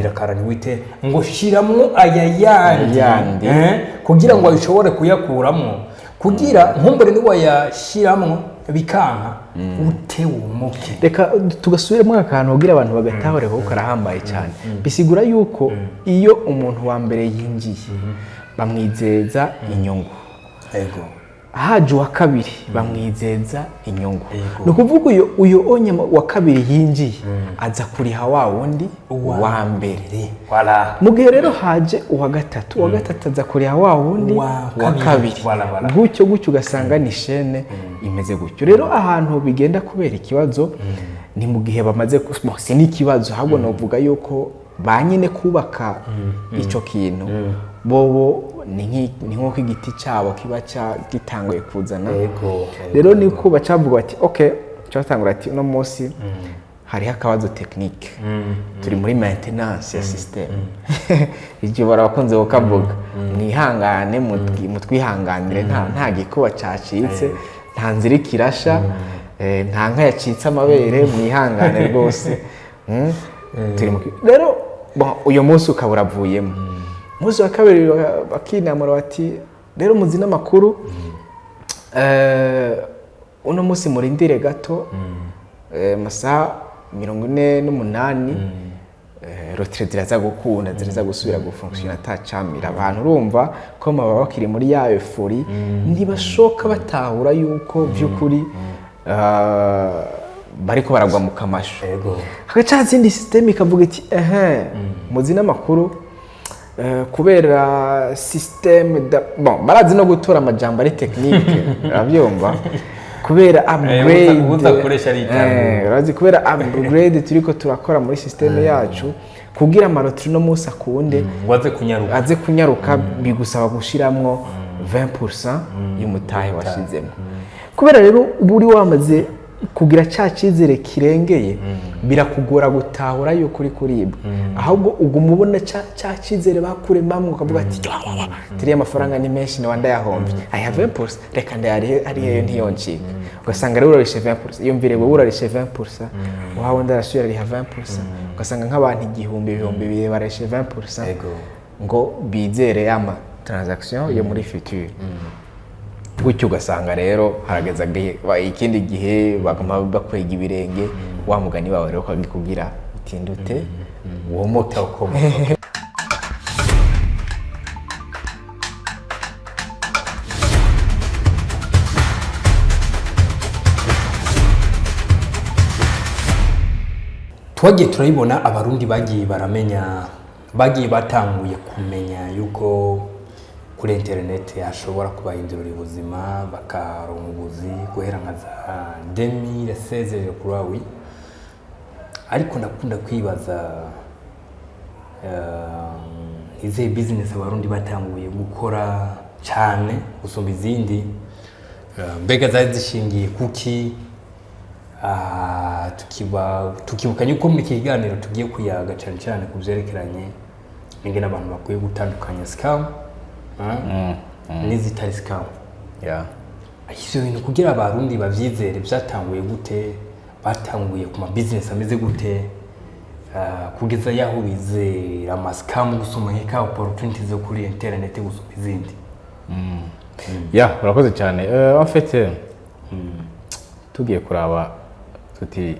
Rindira 48, ngo shiramwo aya yandi Yandi. Kugira ngo ayishobore kuyakuramwo, kugira nkumbure niwayashiramwo bikanka ute wumuke. Reka tugasubiremo akantu kugira abantu bagatahure, kuko karahambaye cyane. Bisigura yuko iyo umuntu wa mbere yinjiye, bamwizeza inyungu. Haje uwa kabiri, bamwizeza inyungu. Ni ukuvuga uyo onye wa kabiri yinjiye aza kuriha wa wundi wa mbere. Voilà. Mu gihe rero haje uwa gatatu, uwa gatatu aza kuriha wa wundi wa wa kabiri. kabiri. Voilà, voilà. Gutyo gutyo, ugasanga ni chaîne imeze gutyo. Rero ahantu bigenda kubera ikibazo ni mu gihe bamaze bon, si n'ikibazo, ahubwo novuga yuko ba nyine kubaka ico kintu bobo ni nk'uko igiti cyabo kiba gitanguye kuzana. Rero niko bacavuga bati ok, cyatangura ati uno munsi hariho akabazo technique, turi muri maintenance ya system. Ibyo barabakunze kukavuga: mwihangane, mutwihanganire, nta gikuba cacitse, nta nzira ikirasha, nta nka yacitse amabere, mwihangane rwose. Turi mu rero bon, uyu munsi ukaba uravuyemo. Umunsi wa kabiri bakinamura bati rero muzi n'amakuru, uno munsi murindire gato, amasaha 48, retrait ziraza gukunda, ziraza gusubira gufonctionna atacamira. Abantu urumva ko baba bakiri muri ya euphorie, ntibashoka batahura yuko by'ukuri bariko baragwa mu kamasho. Hagaca haza indi système ikavuga iti ehe, muzi n'amakuru, kubera système bon, barazi no gutora amajambo ari technique, urabyumva, kubera upgrade uza akoresha ari. Urazi, kubera upgrade turiko turakora muri système yacu kugira ama retrait no munsi akunde, ngo aze kunyaruka, aze kunyaruka, bigusaba gushiramwo 20% y'umutahe washizemo. Kubera rero uba uri wamaze kugira cya cyizere kirengeye, birakugora gutahura yuko uri kuribwa, ahubwo uguma ubona cya cyizere bakuremamwo, ukavuga ati tiriya amafaranga ni menshi, niba ndayahombye aya 20%, reka ndayarihe ariyo ntiyoncika. Ugasanga rero urarishe 20%. Iyumvire wowe urarishe 20%, wawe undi arasubira ariha 20%, ugasanga nk'abantu 1000, 2000 bararishe 20% ngo bizere ama transaction yo muri future. Gutyo ugasanga rero harageza ikindi gihe baguma bakwega ibirenge, wa mugani wawe rero kugira utindute womoke. Utakomoka. Twagiye turabibona, Abarundi bagiye baramenya, bagiye batanguye kumenya yuko kuri interineti hashobora kubahindurira ubuzima, bakaronka ubuzi guhera nka za 2016 kuri awi. Ariko ndakunda kwibaza izihe business Abarundi batanguye gukora cyane gusumba izindi? Mbega zari zishingiye kuki? Tukibuka yuko muri iki kiganiro tugiye kuyaga cyane cyane ku byerekeranye n'ingene abantu bakwiye gutandukanya scam n'izitari scam. Ivyo bintu kugira Abarundi bavyizere byatanguye gute? Batanguye ku ma business ameze gute? Kugeza yaho bizera ama scam gusoma nk'ika opportunities zo kuri internet gusoma izindi. Ya, urakoze cyane. En fait, tugiye kuraba tuti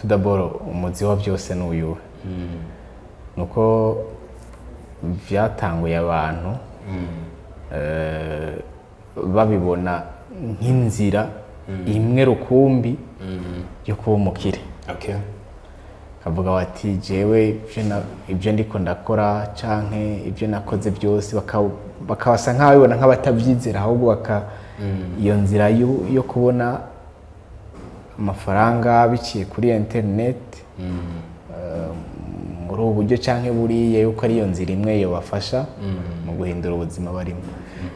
tudaboro umuzi wa byose ni uyuhe? Nuko byatanguye abantu babibona nk'inzira imwe rukumbi yo kuba umukire. Kavuga bati jewe ibyo ndiko ndakora canke ibyo nakoze byose, bakabasa nk'ababibona nk'abatabyizera, ahubwo baka iyo nzira yo kubona amafaranga biciye kuri internet, muri ubu buryo canke buriya, yuko ari iyo nzira imwe yobafasha mu guhindura ubuzima barimo.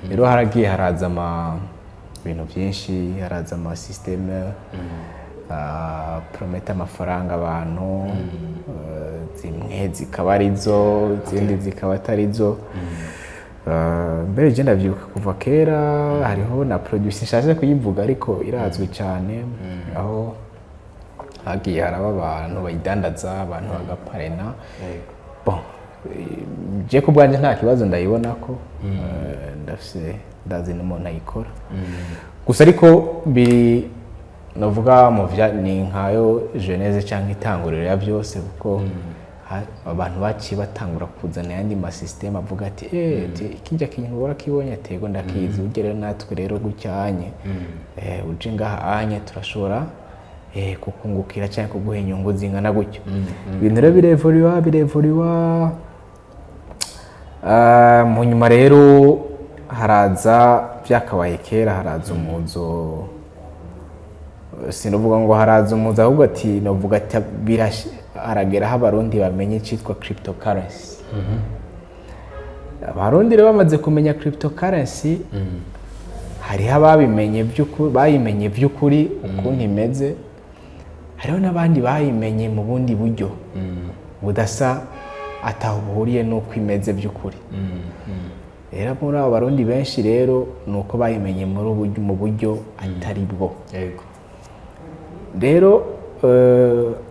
Rero haragiye haraza ama ibintu byinshi, haraza ama système prometa amafaranga abantu, zimwe zikaba arizo, izindi zikaba atarizo. Mbere je ndavyibuka kuva kera hariho na produit, nshaje kuyivuga ariko irazwi cyane, aho hagiye haraba abantu bayidandaza, abantu bagaparena. Bon. Je ku bwanjye nta kibazo ndayibona ko ndafise, ndazi n'umuntu ayikora gusa, ariko biri navuga mu vya ni nkayo genèse cyangwa itanguriro ya byose, kuko abantu baciye batangura kuzana ayandi ma système, avuga ati kijya kintu warakibonye? Atego ndakizi. Burya rero natwe rero gucyanye uje ngaha anye turashobora kukungukira cyangwa kuguha inyungu zingana gutyo. Ibintu rero birevoluwa, birevoluwa. Mu nyuma rero haraza, byakabaye kera, haraza umuzo. Sinavuga ngo haraza umuzo, ahubwo ati navuga ati haragera aho Abarundi bamenye icyitwa cryptocurrency. Abarundi rero bamaze kumenya cryptocurrency, hariho ababimenye by'ukuri, bayimenye by'ukuri ukuntu imeze, hariho n'abandi bayimenye mu bundi buryo budasa, ataho buhuriye n'uko imeze by'ukuri. Rero muri abo Barundi benshi rero ni uko bayimenye muri mu buryo atari bwo. Rero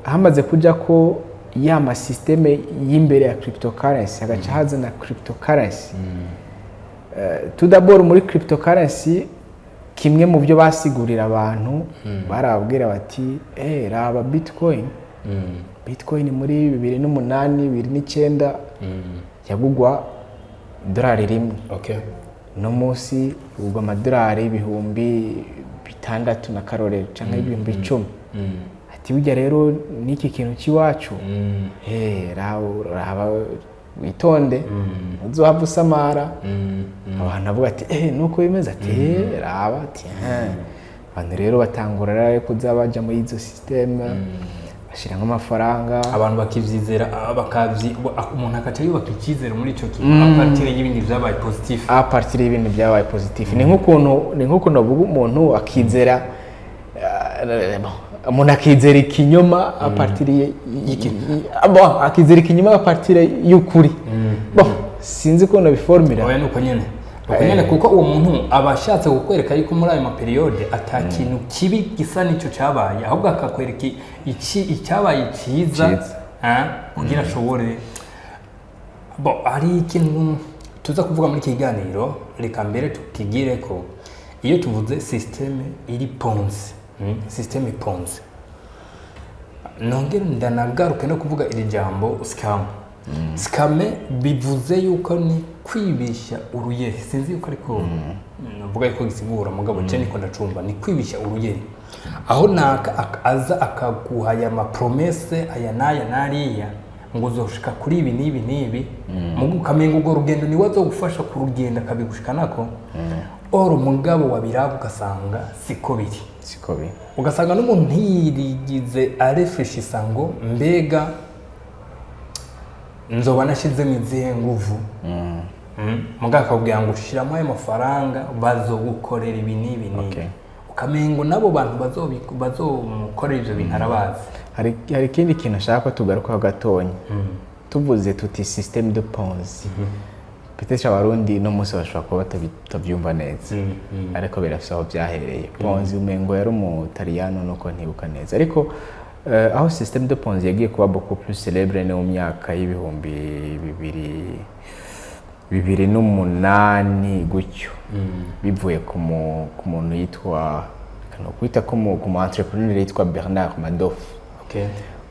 hamaze kujya ko ya ma système y'imbere ya cryptocurrency, hagaca haza na cryptocurrency. Tout d'abord muri cryptocurrency, kimwe mu byo basigurira abantu, barababwira bati: "Raba Bitcoin. Bitcoin muri 2008, 2009 yagugwa idolari 1. Uno munsi ugwa amadolari 6000 na karorero, cyangwa 10,000." Ati: "Burya rero n'iki kintu cy'iwacu, raba, raba witonde, ntuzohava usamara." Abantu bavuga ati: "Nuko bimeze?" Ati: "Raba." Ati: "Eh." Abantu rero batangura rero kuza baja muri izo système, bashyiramo amafaranga. Abantu bakivyizera, umuntu akaca yubaka icyizere muri ico kintu à partir y'ibindi vyabaye positif. À partir y'ibintu byabaye positif. Ni nk'ukuntu bavuga umuntu akizera, bon, umuntu akizera ikinyoma à partir bon, akizera ikinyoma à partir y'ukuri. Bon, sinzi ukuntu biformira. Oya, nuko nyene, nuko nyene, kuko uwo muntu aba ashatse kukwereka yuko muri ayo ma période ata kintu kibi gisa n'icyo cyabaye, ahubwo akakwereka iki icyabaye cyiza. Ciza. Kugira ashobore. Bon, hari ikintu tuza kuvuga muri iki kiganiro, reka mbere tukigire ko iyo tuvuze système iri Ponzi, système Ponzi, nongere ndanagaruke no kuvuga iri jambo scam. Scam bivuze yuko ni kwibishya uruyeri. Sinzi yuko, ariko navuga yuko gisigura, mugabo je niko ndacumva, ni kwibishya uruyeri, aho naka aza akaguha aya ma promesses aya n'aya n'ariya, ngo uzoshika kuri ibi n'ibi n'ibi, mugu ukamenga urwo rugendo niwe azogufasha kurugenda akabigushikanako. Oro mugabo wabiraba ugasanga siko biri. Siko biri. Ugasanga n'umuntu ntiyirigize arefreshisa ngo mbega nzoba nashyizemo izihe nguvu. Mugabo akakubwira ngo ushiramo ayo mafaranga, bazogukorera ibi n'ibi n'ibi. Ukamengo n'abo bantu bazomukorera ivyo bintu arabazi. Hari ikindi kintu ashaka ko tugarukaho gatonya. Tuvuze tuti système de Ponzi, peut-être Abarundi no munsi bashobora kuba batabyumva neza, ariko birafise aho byahereye. Ponzi umengo yari Umutaliyano, nuko ntibuka neza, ariko aho système de Ponzi yagiye kuba beaucoup plus célèbre ni mu myaka y'ibihumbi bibiri, 2008 gutyo, bivuye ku muntu yitwa, kwita ku mu entrepreneur yitwa Bernard Madoff.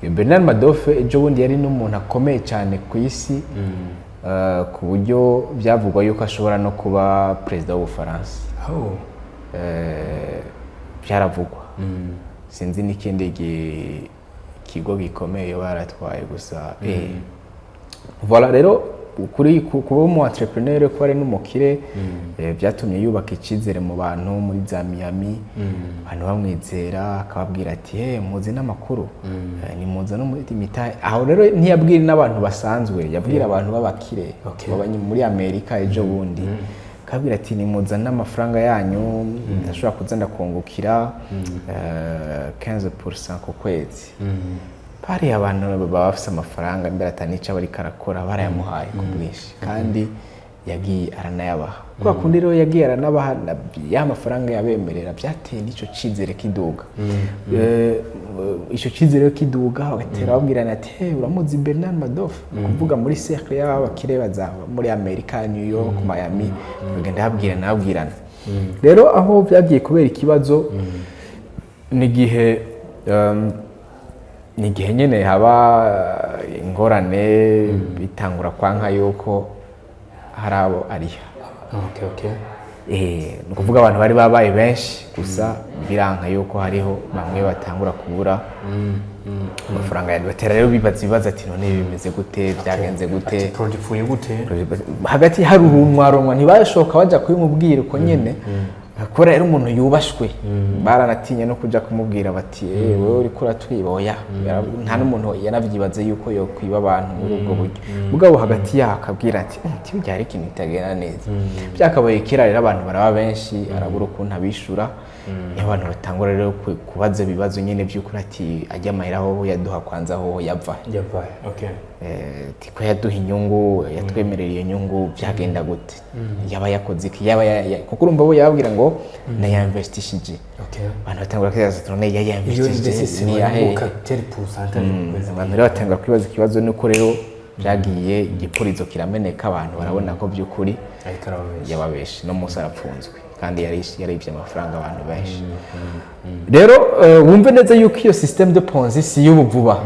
Uyu Bernard Madoff ejo bundi yari n'umuntu akomeye cyane ku isi, ku buryo byavugwa yuko ashobora no kuba perezida w'Ubufaransa. Byaravugwa, sinzi n'ikindi kigo gikomeye baratwaye gusa. Voilà, rero kuri kuba umu entrepreneur, kuba ari n'umukire, byatumye yubaka icyizere mu bantu muri za Miami, abantu bamwizera, akababwira ati: "Hey, muzi n'amakuru, nimuza no muri imitahe." Aho rero ntiyabwira n'abantu basanzwe, yabwira abantu b'abakire baba muri Amerika ejo bundi, akabwira ati: "Nimuzane amafaranga yanyu, ndashobora kuza ndakungukira 15% ku kwezi." Bariya abantu baba bafise amafaranga mbere atanica bariko arakora, barayamuhaye ku bwinshi kandi. Yagiye aranayabaha kwa kundi rero, yagiye aranabaha ya mafaranga yabemerera, byateye n'icyo cyizere kiduga. Icyo cyizere kiduga, bagatera babwirana ati: "Hey, uramuzi Bernard Madoff?" Ni ukuvuga muri cercle y'abakire baza muri Amerika, New York, Miami, bagenda babwirana babwirana. Rero aho byagiye kubera ikibazo ni igihe nyine haba ingorane, bitangura kwanka yuko hari abo ariha. Ni ukuvuga abantu bari babaye benshi gusa, biranka yuko hariho bamwe batangura kubura amafaranga yandi, batera rero bibaza ibibazo ati: "None ibi bimeze gute? Byagenze gute?" Ati projet ipfuye gute? Hagati hari urunwaronwa, ntibashoka bajya kubimubwira uko nyene, kubera rero umuntu yubashwe, baranatinya no kuja kumubwira bati: "Eh, wewe uriko uratwiba." Oya, nta n'umuntu yanavyibaze yuko yokwiba abantu muri ubwo buryo. Mugabo hagati yaho akabwira ati: "Burya hari ikintu kitagenda neza." Byakabaye kera rero, abantu baraba benshi, arabura ukuntu abishura. Niho abantu batangura rero kubaza ibibazo nyene by'ukuri, ati: "Ajya amahera aho yaduha kwanza, aho yava?" Yabaye, okay. Ko yaduha inyungu, yatwemerera iyo nyungu, byagenda gute? Yaba yakoze iki? Yaba kuko urumva bo yababwira ngo nayinvestishije. Abantu batangura kwibaza ati: "None iyo yayinvestishije investissement ni yahe?" yunguka tel pourcentage ku kwezi. Abantu rero batangura kwibaza ikibazo, nuko rero byagiye igipurizo kirameneka, abantu barabona ko by'ukuri ariko arababesha. Yababeshe. No munsi arapfunzwe kandi yaribye amafaranga abantu benshi. Rero wumve neza yuko iyo système de Ponzi si y'ubu vuba.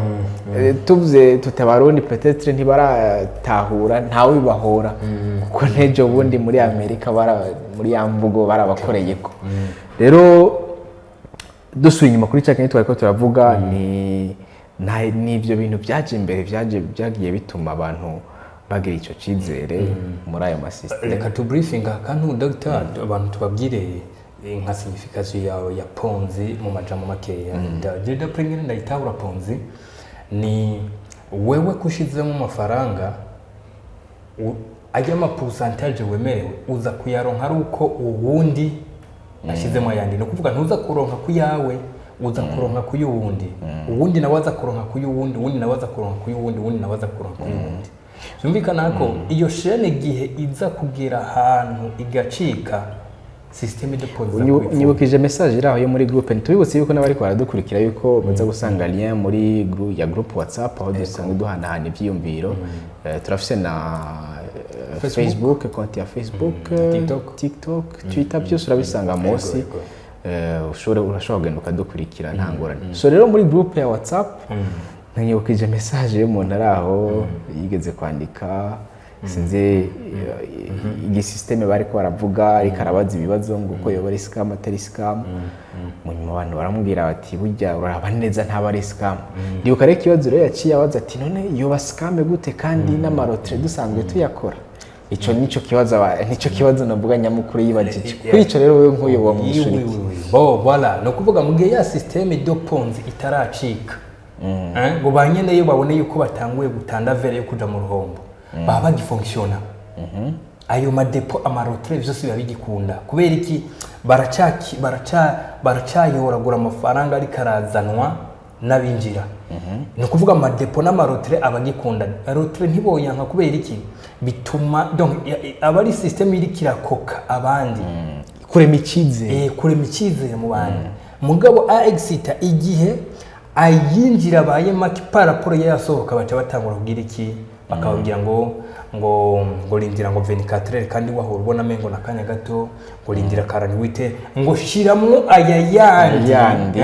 Tuvuze tutabarundi, peut-être ntibaratahura, ntawe bibahora, kuko n'ejo bundi muri Amerika muri ya mvugo barabakoreye ko. Rero dusuye inyuma kuri cya kintu twari ko turavuga, ni n'ibyo bintu byaje imbere, byaje byagiye bituma abantu bagira icyo cyizere muri ayo masysiteme. Reka tubriefinga akantu, dogita, abantu tubabwire nka signification yawe ya Ponzi mu majambo makeya. Je d'après ngene ndayitahura, Ponzi ni wewe kushizemo amafaranga, ajya ama pourcentage wemerewe uza kuyaronka ari uko uwundi ashizemo ayandi. Ni ukuvuga ntuza kuronka ku yawe, uza kuronka ku y'uwundi, uwundi nawe aza kuronka ku y'uwundi, uwundi nawe aza kuronka ku y'uwundi, uwundi nawe aza kuronka ku y'uwundi. Byumvikana ko iyo chaîne igihe iza kugera ahantu igacika, système de Ponzi iza kubipfura. Nyibukije message iri aho yo muri groupe. Ntitubibutse yuko n'abariko baradukurikira yuko baza gusanga lien muri ya groupe WhatsApp, aho dusanzwe duhanahana ivyiyumviro. Turafise na Facebook, konti ya Facebook, TikTok. TikTok, Twitter, byose urabisanga munsi. Yego. Urashobora kugenda ukadukurikira, nta ngorane. So rero muri groupe ya WhatsApp ntanyibukije message y'umuntu ari aho yigeze kwandika, sinzi igisystème bariko baravuga, ariko arabaza ibibazo ngo uko yoba ari scam, atari scam. Mu nyuma abantu baramubwira bati: "Burya uraraba neza, ntaba ari scam." Ndibuka rero ikibazo rero yaciye abaza ati: "None yoba scam gute kandi n'amaretrait dusanzwe tuyakora?" Ico nico kibazo nico kibazo navuga nyamukuru yibajije. Kuri ico rero, wewe nk'uyu wamwishura iki? Bo voilà, ni ukuvuga mu gihe ya système de Ponzi itaracika, ngo ba nyeneyo babone yuko batanguye gutanda vers yo kuja mu ruhombo, baba bagifonctionna. Ayo madépôts, amaretraits, byose biba bigikunda. Kubera iki? Baracayoragura amafaranga ariko arazanwa n'abinjira. Ni ukuvuga amadépôts n'amaretraits aba agikunda. Retrait ntiboyanka. Kubera iki? Bituma donc aba ari système iriko irakoka abandi. Kurema icyizere. Kurema icyizere mu bantu. Mugabo aexita igihe ayinjira abaye make par rapport y'ayasohoka, baca batangura kugira iki? Bakababwira ngo rindira ngo 24 heures, kandi wahora ubona amengo na kanya gato, ngo rindira 48, ngo shiramwo aya yandi, Yandi.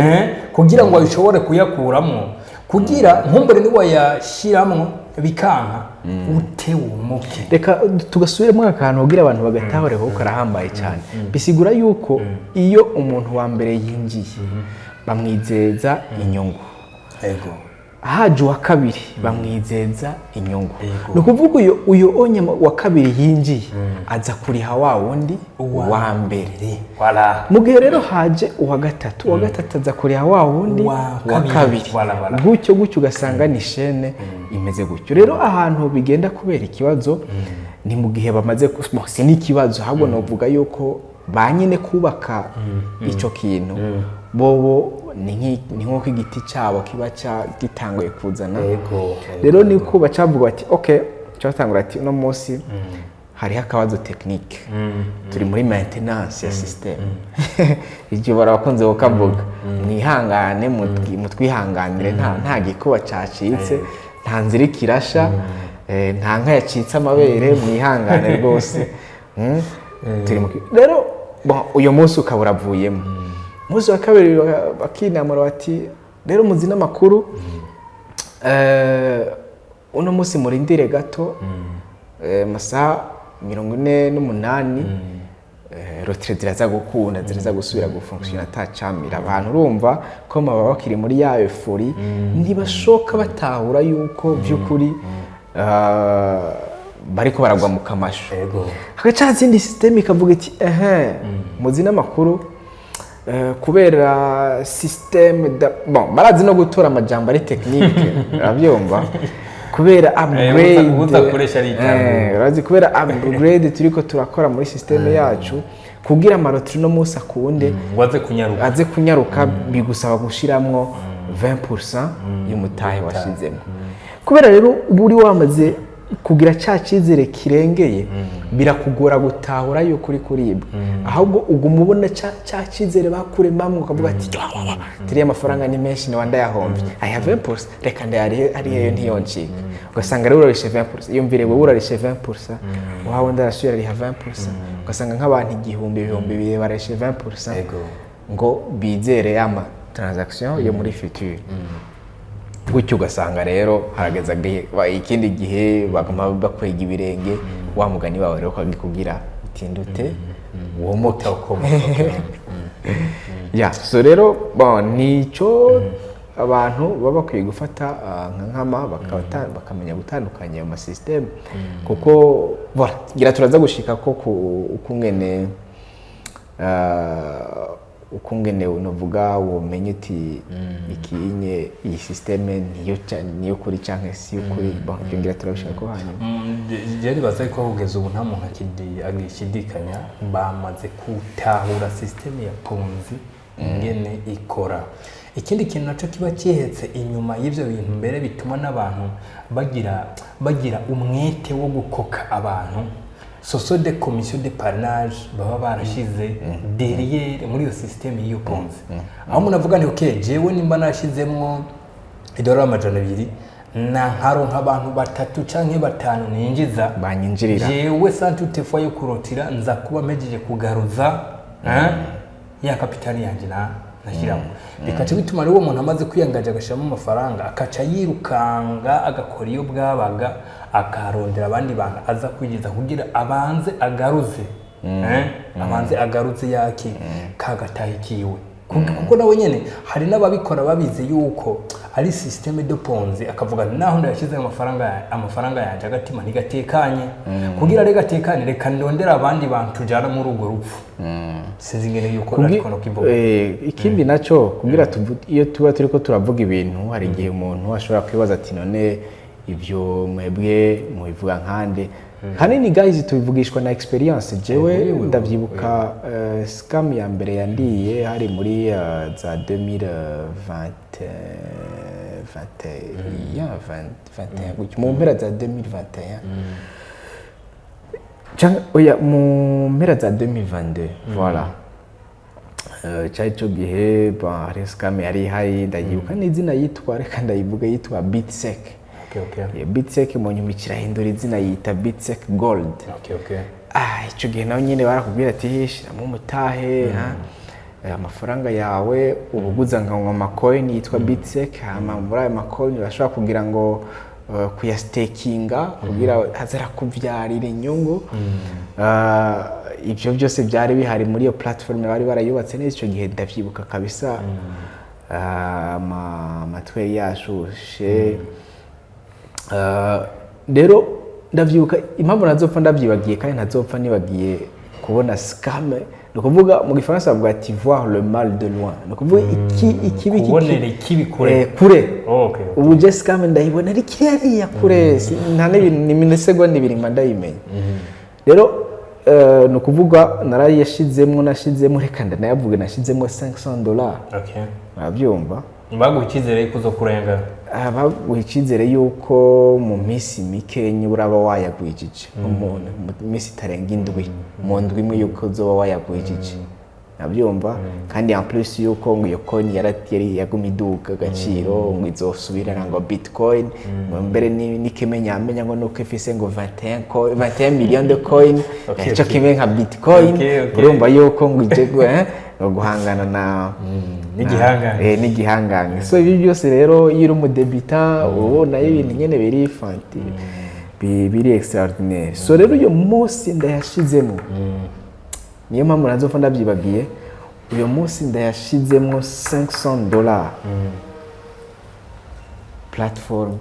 Kugira ngo ushobore kuyakuramwo, kugira nkumbure niwayashiramwo bikanka ute wumuke. Reka tugasubiremo akantu kugira abantu bagatahure, kuko karahambaye cyane. Bisigura yuko iyo umuntu wa mbere yinjiye, bamwizeza inyungu. Ego. Haje uwa kabiri, bamwizeza inyungu. Yego. Ni ukuvuga uyo onye wa kabiri yinjiye aza kuriha wa wundi wa mbere. Voilà. Mu gihe rero haje uwa gatatu, uwa gatatu aza kuriha wa wundi Wa wa kabiri. kabiri. Voilà, voilà. Gutyo gutyo, ugasanga ni chaîne imeze gutyo. Rero ahantu bigenda kubera ikibazo ni mu gihe bamaze bon, si n'ikibazo, ahubwo novuga yuko ba nyine kubaka ico kintu bobo ni nk'uko igiti cyabo kiba gitanguye kuzana. Ego. Rero niko bacavuga bati: "Ok." Cyatangura ati: "Uno munsi Hariho akabazo technique, turi muri maintenance ya système. Ibyo barabakunze kukavuga: "Mwihangane, mutwihanganire, nta gikuba cacitse, nta nzira ikirasha, nta nka yacitse amabere, mwihangane rwose." Turi mu rero bon, uyu munsi ukaba uravuyemo. Umunsi wa kabiri bakinamura bati: "Rero muzi n'amakuru, uno munsi murindire gato, amasaha 48, retrait ziraza gukunda, ziraza gusubira gufonctionna atacamira." Abantu urumva ko baba bakiri muri ya euphorie, ntibashoka batahura yuko by'ukuri bariko baragwa mu kamasho. Hagaca haza indi système ikavuga iti: "Ehe, muzi n'amakuru, kubera système da..." Bon, barazi no gutora amajambo ari technique, urabyumva, kubera upgrade ubuza gukoresha ari iterambere. Urazi, kubera upgrade turiko turakora muri système yacu kugira ama retrait no munsi akunde, ngo aze kunyaruka, aze kunyaruka, bigusaba gushiramwo 20% y'umutahe washizemo. Kubera rero uba uri wamaze kugira cya cyizere kirengeye, birakugora gutahura yuko uri kuribwa. Ahubwo uguma ubona cya cyizere bakuremamwo, ukavuga ati: "Tiriya amafaranga ni menshi, niba ndayahombye aya 20%, reka ndayarihe ariyo ntiyoncika." Ugasanga rero urarishe 20%. Iyumvire wewe urarishe 20%, wawe undi arasubira ariha 20%, ugasanga nk'abantu 1000, 2000 bararishe 20% ngo bizere ama transaction yo muri future gutyo. Ugasanga rero harageze ikindi gihe baguma bakwega ibirenge, wa mugani wawe rero ukagikugira utindute womoke. Ya, so rero bon, nico abantu baba bakwiye gufata nka nkama, bakamenya gutandukanya ayo masystème, kuko voilà, ngira turaza gushika ko ukungene ukungene unovuga womenye uti ikinye iyi système niyo niyo kuri canke si ukuri. Bon, ibyo ngira turabishaka ko hanyuma. Je nibaza ko kugeza ubu nta muntu agishidikanya, bamaze gutahura système ya Ponzi ingene ikora. Ikindi kintu nacyo kiba kihetse inyuma y'ibyo bintu mbere bituma n'abantu bagira umwete wo gukoka abantu, ce sont des commissions de parrainage baba barashize derrière muri iyo système y'iyo Ponzi, aho umuntu avuga ni: "Ok, jewe nimba nashizemwo idolari 200 na nkaronka abantu batatu canke batanu ninjiza banyinjirira, jewe sans toutefois yo kurotira nza kuba mpejeje kugaruza ya kapitali yanjye na nashyiramo." Bikaca bituma rero uwo muntu amaze kwiyangaje agashyiramo amafaranga, akaca yirukanga agakora iyo bwabaga, akarondera abandi bantu aza kwinjiza kugira abanze agaruze, abanze agaruze yaki kagatahe kiwe. Kuko nawe nyene hari n'ababikora babizi yuko ari système de Ponzi, akavuga ati: "Naho ndayashyize amafaranga yanjye, agatima ntigatekanye. Kugira rero gatekanye, reka ndondere abandi bantu tujyana muri urwo rupfu." Sinzi ingene yuko ariko no kivuga. Ikindi nacyo kugira iyo tuba turiko turavuga ibintu, hari igihe umuntu ashobora kwibaza ati: "None ibyo mwebwe mubivuga nkande?" Hanini guys, tubivugishwa na experience. Jewe ndavyibuka, scam ya mbere yandiye hari muri za 2020, 21, 21 gutyo, mu mpera za 2021 canke oya, mu mpera za 2022, voilà. Cari ico gihe, bon, hari scam yari ihari, ndayibuka n'izina yitwa, reka ndayivuga, yitwa Bitsec. Iyo Bitsec mu nyuma ikirahindura izina, yita Bitsec Gold. Ah, ico gihe nawe nyine barakubwira ati: "Shiramo umutahe, ha? Amafaranga yawe uba uguza ngo amacoin yitwa Bitsec, hama muri ayo macoin urashobora kugira ngo kuyastakinga kugira aze arakuvyarira inyungu." Ibyo byose byari bihari muri iyo platform, bari barayubatse neza icyo gihe, ndavyibuka kabisa. Amatwi yari yashushe. Rero ndavyibuka, impamvu ntazopfa ndavyibagiye kandi ntazopfa nibagiye kubona scam, ni ukuvuga mu Gifaransa bavuga ati: "Voir le mal de loin", ni ukuvuga ikibi Kubonera ikibi kure. Kure. Ubu je scam ndayibona ari kiriya kure, nta n'ibintu ni milisegonda 2 mba ndayimenya. Rero ni ukuvuga narayashizemwo, nashizemo, reka ndanayavuge, nashizemo $500. Urabyumva? Baguha icyizere yuko uzo kurenga. Baguha icyizere yuko mu minsi mike uraba wayagwijije, nko mu minsi itarenga 7, mu ndwi imwe yuko uzoba wayagwijije, nabyumva. Kandi en plus yuko ngo iyo coin yari yaguma iduga agaciro, ngo izosubirana ngo bitcoin, ngo mbere n'ikimenyamenya ngo nuko ifise ngo 21 coin, 21 millions de coin, ico kimwe nka bitcoin. Urumva yuko ngo ije ngo guhangana na N'igihangange. N'igihangange. So ibi byose rero, iyo uri umu débutant, ubona ibintu nyene biri fanti biri extraordinaire. So rero uyu munsi ndayashizemo, niyo mpamvu nazopfa ndabyibagiye. Uyu munsi ndayashizemo $500, platform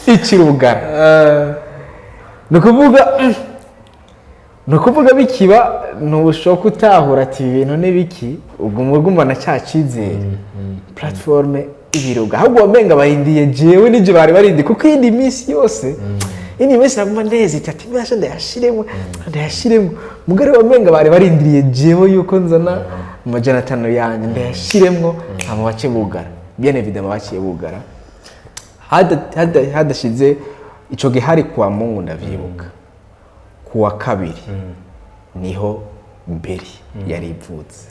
ikirugara. Ni ukuvuga bikiba ntushoka utahura ati ibi bintu ni biki, uguma ugumana cya cyizere. Platform ibiruga, ahubwo wamenga barindiye jewe n'ibyo bari barindiye, kuko iyindi minsi yose, iyindi minsi naguma ndeze ati mbasha ndayashiremo, ndayashiremo. Mugari wamenga bari barindiriye jewe yuko nzana 500 yanjye ndayashiremo, hama bace bugara. Bien évidemment baciye bugara hadashize ico gihe, hari kuwa Mungu ndavyibuka, kuwa kabiri niho Berry yari ivutse.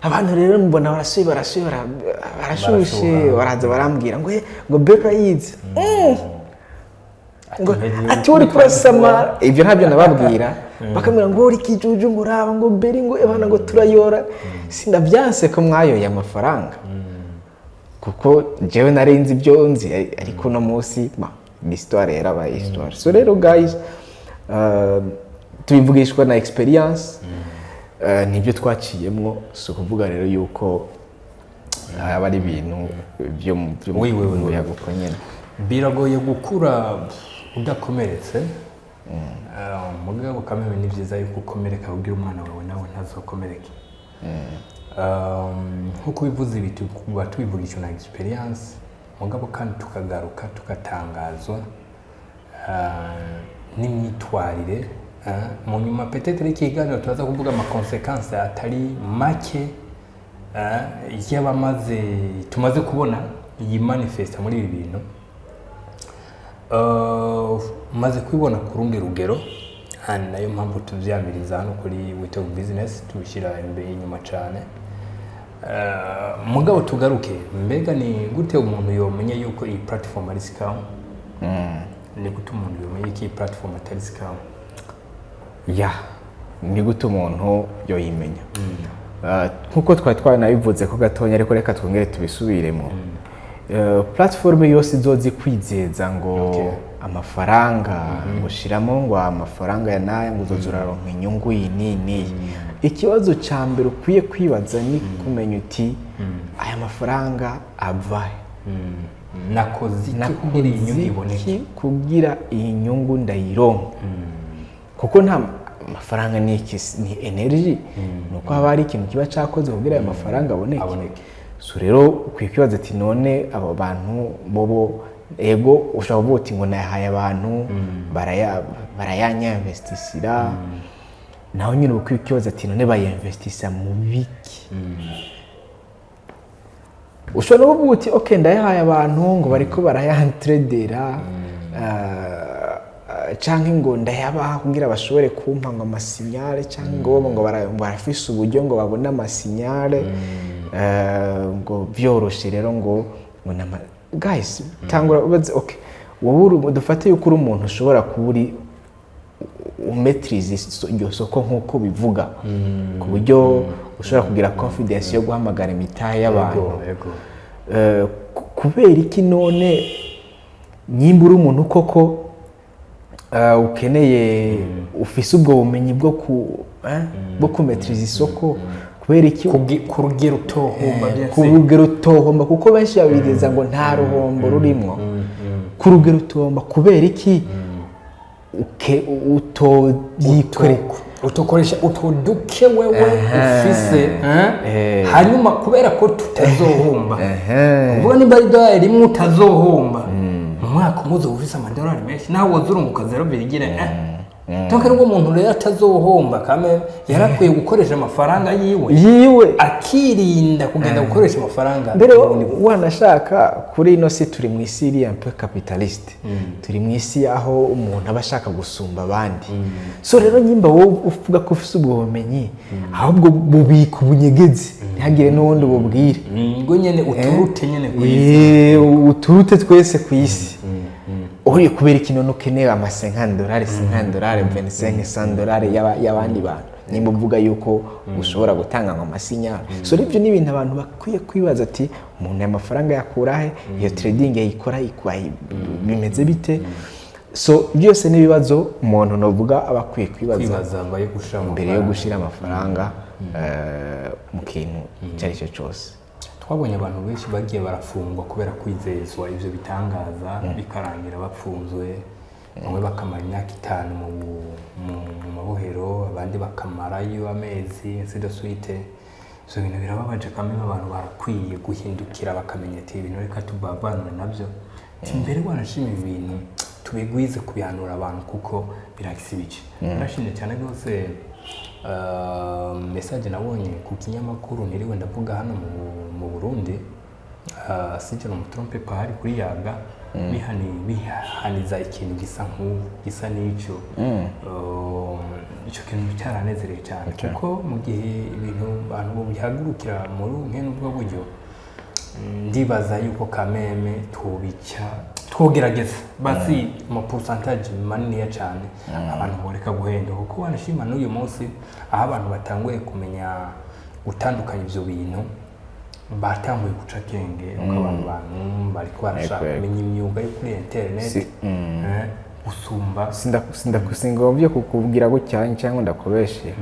Abantu rero mbona barasuye, barasuye, barashushe. Barashuha. Baraza barambwira ngo: "Eh, ngo Berry urayizi?" Ngo Ati, ati uri kurasamara. Ibyo ntabyo nababwira. Bakambwira ngo uri kijuju, ngo uraba ngo Berry, ngo ebana, ngo turayora. Sindabyanse ko mwayoye amafaranga, kuko jewe nari nzi ibyo nzi, ariko uno munsi ma ni histoire, yarabaye histoire. So rero guys, tubivugishwa na experience, nibyo twaciyemwo. Si ukuvuga rero yuko aba ari ibintu byo mu Oui, oui, oui, oui. muyaga uko nyene. Biragoye gukura udakomeretse. Mugabo kameme ni byiza yuko ukomereka kugira umwana wawe nawe ntazokomereke. Nk'uko bivuze, ibi tuba tubivugisha na experience, mugabo kandi tukagaruka tugatangazwa n'imyitwarire. Mu nyuma peut-être y'ikiganiro turaza kuvuga ama conséquences atari make y'abamaze tumaze kubona iyi manifesta muri ibi bintu. Maze kubibona ku rundi rugero, and nayo mpamvu tuvyamiriza hano kuri We Talk Business, tubishyira imbere inyuma cyane. Mugabo tugaruke, mbega ni gute umuntu yomenya yuko iyi platform ari scam? Ni gute umuntu yomenya ko iyi platform atari scam? Ya, ni gute umuntu yoyimenya? Nkuko twari twanabivuze ko gatonya, ariko reka twongere tubisubiremo. Platform yose izoza ikwizeza ngo amafaranga, ngo shiramo ngo amafaranga ya naya, ngo uzoza uraronka inyungu iyi n'iyi n'iyi, ikibazo cya mbere ukwiye kwibaza ni kumenya uti aya mafaranga ava he? Nakoze iki kugira iyi nyungu iboneke? Iki kugira iyi nyungu ndayironka? Kuko nta mafaranga, ni iki? Ni energy. Ni uko haba hari ikintu kiba cyakoze kugira ayo mafaranga aboneke. Aboneke. So rero ukwiye kwibaza ati none abo bantu bobo, ego ushobora kuvuga uti ngo nayahaye abantu barayanyinvestisira, naho nyine ukwiye kwibaza ati none bayinvestisa mu biki? Ushobora no kuvuga uti ok, ndayahaye abantu ngo bariko barayantredera, canke ngo ndayabaha kugira bashobore kumpa ngo ama signal, canke ngo bo ngo barafise uburyo ngo babone ama signal, ngo byoroshe. Rero ngo nama guys, tangura ubaze: ok, wowe dufate yuko uri umuntu ushobora kuba uri umaîtrise iryo soko nk'uko bivuga, ku buryo ushobora kugira confidence yo guhamagara imitahe y'abantu. Ego, ego. Kubera iki none nyimba uri umuntu koko ukeneye, ufise ubwo bumenyi bwo kumaîtriza isoko, kubera iki Ku rugero utohomba bien ku sûr. rugero utohomba, kuko benshi babigeza ngo nta ruhombo rurimwo, ku rugero utohomba, kubera iki utoyikorera? Utokoresha utwo duke wewe ufise, eh? Hanyuma kubera ko tutazohomba, uvuga nimba ari idolari 1 utazohomba mu mwaka umwe, uzoba ufise amadolari menshi nawe woza urunguka zéro virgule. Donc nubwo umuntu rero atazohomba, kame yarakwiye gukoresha amafaranga yiwe, yiwe, akirinda kugenda gukoresha amafaranga mbere y'ubundi buryo. Wanashaka kuri ino si, turi mu isi iri un peu capitaliste, turi mu isi aho umuntu aba ashaka gusumba abandi. So rero nyimba wowe uvuga ko ufise ubwo bumenyi, ahubwo bubika ubunyegezi, ntihagire n'uwundi bubwire. Ngo nyene uturute nyene ku isi. Uturute twese ku isi. Uriye kubera ikintu ukeneye ama 50 dollars, 50 dollars, 25, 100 dollars y'abandi bantu, nimba uvuga yuko ushobora gutanga ngo ama signal. So ibyo ni ibintu abantu bakwiye kwibaza ati: umuntu aya mafaranga yakura he? Iyo trading yayikora bimeze bite? So byose ni ibibazo umuntu novuga aba akwiye kwibaza kwibaza mbere yo gushira mbere yo amafaranga. Gushyira amafaranga mu kintu icyo ari cyo cyose. Twabonye abantu benshi bagiye barafungwa kubera kwizezwa ibyo bitangaza, bikarangira bapfunzwe, bamwe bakamara imyaka 5 mu mabohero, abandi bakamarayo amezi, ainsi de suite. Ibyo bintu birababaje kandi abantu barakwiye guhindukira bakamenya ati: ibintu reka tubavanure nabyo. Ati mbere wanashima ibintu tubigwize kubihanura abantu kuko birahise ibice. Narashimye cyane rwose message nabonye ku kinyamakuru ntiriwe ndavuga hano mu Burundi, si je ne me trompe pas, hari kuri Yaga, bihaniza ikintu gisa nk'ubu, gisa n'icyo. Icyo kintu cyaranezereye cyane, kuko mu gihe ibintu abantu bihagurukira muri nkene ubwo buryo, ndibaza yuko kameme tubica, twogerageza basi mu pourcentage maniniya cyane abantu boreka guhenda, kuko wanashima n'uyu munsi aho abantu batanguye kumenya gutandukanya ibyo bintu, batanguye guca akenge, uko abantu bariko barashaka kumenya imyuga yo kuri internet gusumba. Singombye kukubwira gutya cyangwa ndakubeshe,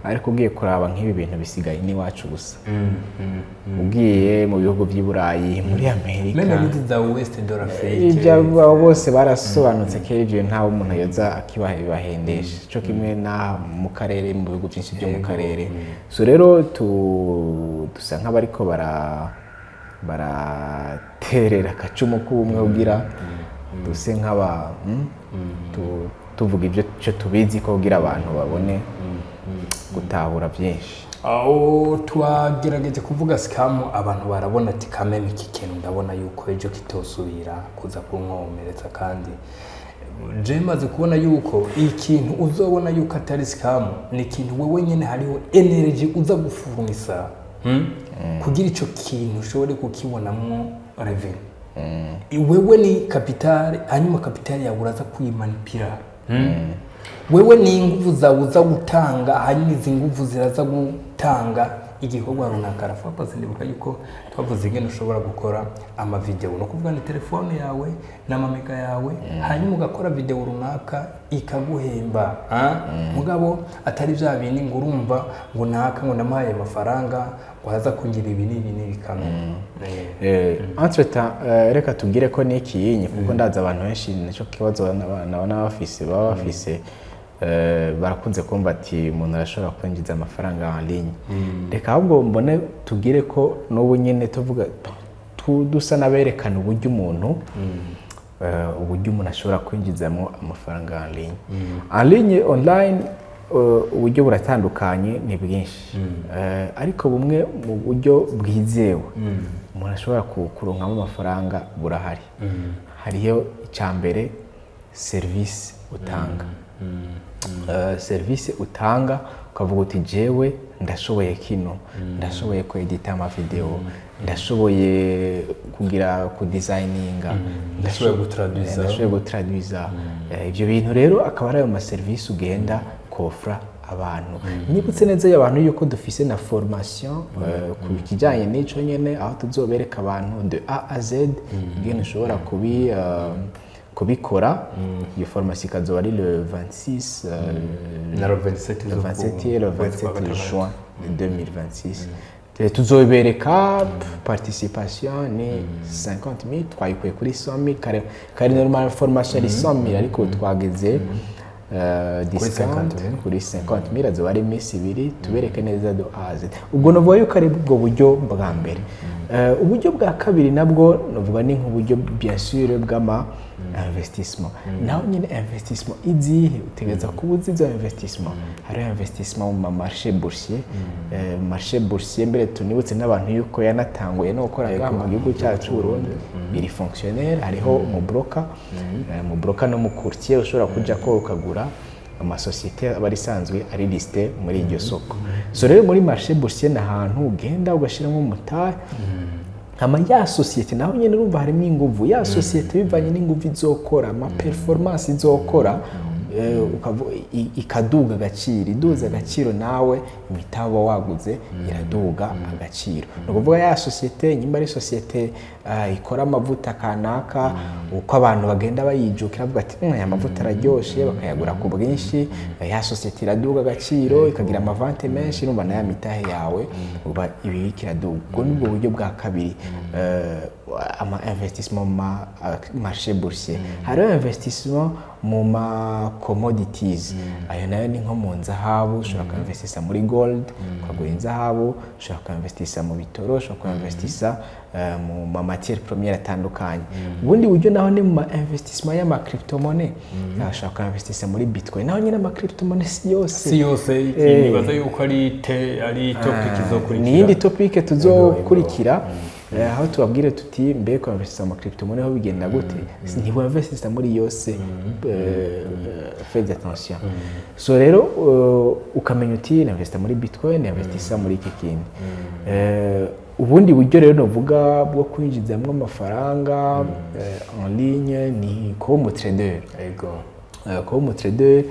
ariko ugiye kuraba nk'ibi bintu bisigaye n'iwacu gusa. Ugiye mu bihugu by'i Burayi, muri Amerika, même n'izi za ouest de l'Afrique, ibyo abo bose barasobanutse kera. Ibyo ntawe umuntu yoza akibaha bibahendesha, cyo kimwe na mu karere, mu bihugu byinshi byo mu karere. So rero dusa nk'abariko baraterera akacumu k'ubumwe kugira duse nk'aba tuvuga ibyo cyo tubizi ko kugira abantu babone gutahura byinshi. Aho twagerageje kuvuga scam, abantu barabona ati: kameme iki kintu ndabona yuko ejo kitosubira kuza kunkomeretsa. Kandi je maze kubona yuko ikintu uzobona yuko atari scam ni ikintu wewe nyene hariho energy uza gufurnisa, Kugira ico kintu ushobore kukibonamwo revenue. Wewe ni capital, hanyuma capital yawe uraza kuyimanipira. Wewe ni inguvu zawe uza gutanga, hanyuma izi nguvu ziraza gutanga igikorwa runaka. Rafapazi, ndibuka yuko twavuze ingene ushobora gukora amavideo, no kuvuga ni telefone yawe n'amamega yawe, hanyuma ugakora video runaka ikaguhemba, ah? Mugabo atari bya bindi ngo urumva ngo naka ngo ndamuhaye amafaranga ngo aza kungira ibi n'ibi n'ibi kamwe. Entre temps, reka tubwire ko n'ikiyinyi, kuko ndazi abantu benshi nicyo kibazo nabona bafise, baba bafise, barakunze kumva ati umuntu arashobora kwinjiza amafaranga en ligne. Reka ahubwo mbone tubwire ko n'ubu nyine tuvuga dusa n'aberekana uburyo umuntu uburyo umuntu ashobora kwinjizamo amafaranga en ligne, en ligne, online. Uburyo buratandukanye, ni bwinshi. Ariko bumwe mu buryo bwizewe umuntu ashobora kuronkamo amafaranga burahari. Hariho icya mbere, serivisi utanga. Serivisi utanga ukavuga uti: jewe ndashoboye kino, ndashoboye kwedita amavideo, ndashoboye kugira kudesigninga, ndashoboye gutraduza. Ndashoboye gutraduza. Ibyo bintu rero akaba ari ayo maserivisi ugenda kofra abantu. Nibutse neza abantu yuko dufise na formation ku kijyanye n'ico nyene, aho tuzobereka abantu de A à Z ingene ushobora kubikora. Iyo formation ikazoba ari le 26 na le 27 le 27 et le kwezi kwa 27 gatandatu. juin 2026. Tuzobereka participation ni 50 000, twayikuye kuri 100 000 kare kare. Normal formation ari 100 000, ariko twageze discount 50 000. Kuri 50 000. Azoba ari iminsi 2, tubereke neza de A à Z. Ubwo novuga yuko ari ubwo buryo bwa mbere. Uburyo bwa kabiri nabwo novuga ni nk'uburyo bien sûr bw'ama Investissement naho nyine, investissement izihe? Utegereza kuba uzi izo investissement. Hariho investissement mu ma marché boursier. Marché boursier, mbere tunibutse n'abantu yuko yanatanguye no gukora ngaha mu gihugu cyacu Burundi, biri fonctionnel. Hariho umu broker, umu broker no mu courtier ushobora kuja ko ukagura amasosiyete aba ari isanzwe ari listé muri iryo soko. So rero muri marché boursier ni ahantu ugenda ugashyiramo umutahe, hama ya sosiyete naho nyine urumva harimo inguvu. Ya sosiyete, bivanye n'inguvu izokora, ama performance izokora, ikaduga agaciro. Iduza agaciro, nawe imitahe uba waguze iraduga agaciro. Ni ukuvuga ya sosiyete, nyimba ari sosiyete ikora amavuta kanaka, uko abantu bagenda bayijukira bavuga ati: Aya mavuta araryoshe," bakayagura ku bwinshi, ya sosiyete iraduga agaciro, ikagira ama ventes menshi. Urumva na ya mitahe yawe uba ibiriko iraduga. Ubwo ni bwo buryo bwa kabiri, ama investissement mu ma marché boursier. Hariho investissement mu ma commodities. Ayo nayo ni nko mu nzahabu. Ushobora kuinvestisa muri gold, ukagura inzahabu. Ushobora kuinvestisa mu bitoro. Ushobora kuinvestisa mu ma matière première atandukanye. Ubundi buryo naho ni mu ma investissement y'ama cryptomonnaie. Ushobora kuinvestisa muri bitcoin. Naho nyine ama cryptomonnaie si yose. Si yose. Nibaza yuko ari topic izokurikira. Ni iyindi topic tuzokurikira, aho tubabwire tuti: mbe kuinvestisa mu cryptomonnaie ho bigenda gute? Ntiwinvestisa muri yose, faites attention. So rero ukamenya uti: "Ninvestisa muri bitcoin, ninvestisa muri iki kintu." Ubundi buryo rero novuga bwo kwinjizamwo amafaranga en ligne ni kuba umu trader. Kuba umu trader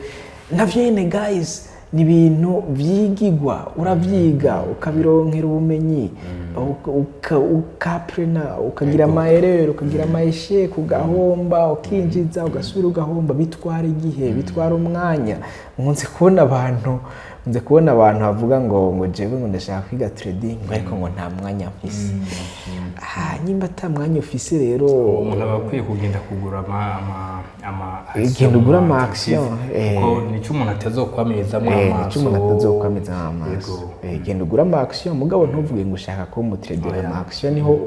navyo nyene, guys, ni ibintu vyigigwa. Uravyiga, ukabironkera ubumenyi, ukaprena, ukagira ama erreurs, ukagira ama échecs, ugahomba, ukinjiza, ugasubira ugahomba. Bitwara igihe, bitwara umwanya. Nkunze kubona abantu bavuga ngo jewe ngo ndashaka kwiga trading, ngo ariko ngo nta mwanya mfise. Ah, nyimba ata mwanya ufise rero, umuntu aba akwiye kugenda kugura ama Genda ugure ama action, kuko nicyo umuntu atazokwamizamo amaso. Nicyo umuntu atazokwamizamo amaso. Genda ugure ama action, mugabo ntuvuge ngo ushaka kuba umu trader. Ama action niho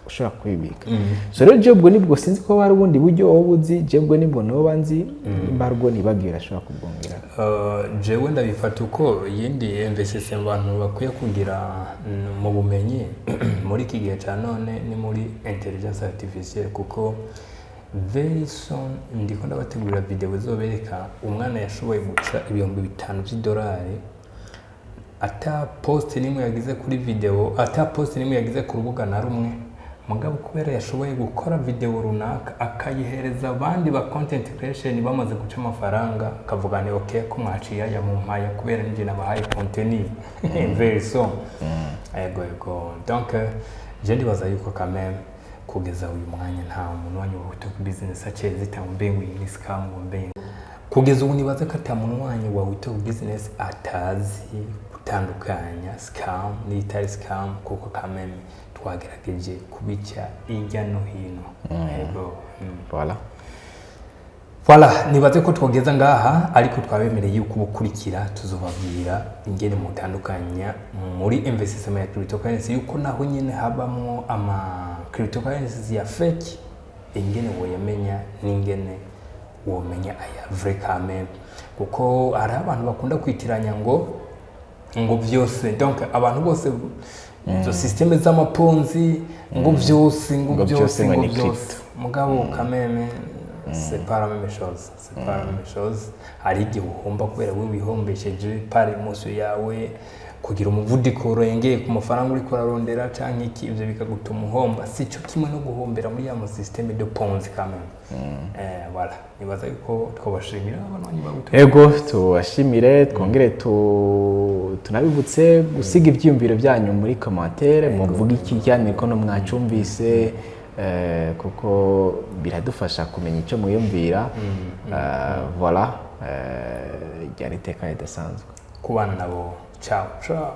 ushobora kubibika. So rero jewe ubwo nibwo, sinzi ko hari ubundi buryo wowe uzi. Jewe ubwo nibwo noba nzi. Nimba hari ubwo nibagiwe, urashobora kubwongera. Jewe ndabifata uko iyindi investissement abantu bakwiye kugira mu bumenyi muri iki gihe cya none ni muri intelligence artificielle, kuko very soon ndiko ndabategurira video izobereka umwana yashoboye guca 5000 by'idolari ata post nimwe yagize kuri video, ata post nimwe yagize ku rubuga na rumwe. Mugabo kubera yashoboye gukora video runaka, akayihereza abandi ba content creation bamaze guca amafaranga, akavuga ni okay ko mwaciye aya mu mpaya kubera ninjye nabahaye contenu. Very soon. Yego, donc je ndibaza yuko quand même kugeza uyu mwanya nta muntu wanyu wa Talk Business aceze mbe ngo iyi ni scam, ngo mbe. Kugeza ubu nibaza ko ata muntu wanyu wa Talk Business atazi gutandukanya scam n'itari scam, kuko quand même twagerageje kubica hirya no hino. Yego. Voilà. Voilà, nibaze ko twogeza ngaha, ariko twabemereye yuko ubukurikira tuzobabwira ingene mutandukanya muri investissement ya cryptocurrency, yuko naho nyene habamwo ama cryptocurrencies ya fake, ingene woyamenya n'ingene womenya aya vrai quand même, kuko hari abantu bakunda kwitiranya ngo byose, donc abantu bose izo système z'ama Ponzi, ngo byose ngo Ngo byose byose ngo ngo ni byose. crypto. Mugabo quand même c'est pas la même chose, c'est pas la même chose. Hari igihe uhomba kubera wowe wihombesheje par émotion yawe, kugira umuvuduko urengeye ku mafaranga uriko urarondera canke iki, ivyo bikagutuma uhomba. Si cyo kimwe no guhombera muri ya système de Ponzi quand même. Voilà, nibaza yuko twabashimira abanywanyi bagutu. Ego, tubashimire, twongere tunabibutse gusiga ibyiyumviro byanyu muri commentaire, muvuge iki kiganiro ko no mwacumvise, kuko biradufasha kumenya icyo mwiyumvira. Voilà, ryari iteka ridasanzwe Kubana nabo. Ciao ciao.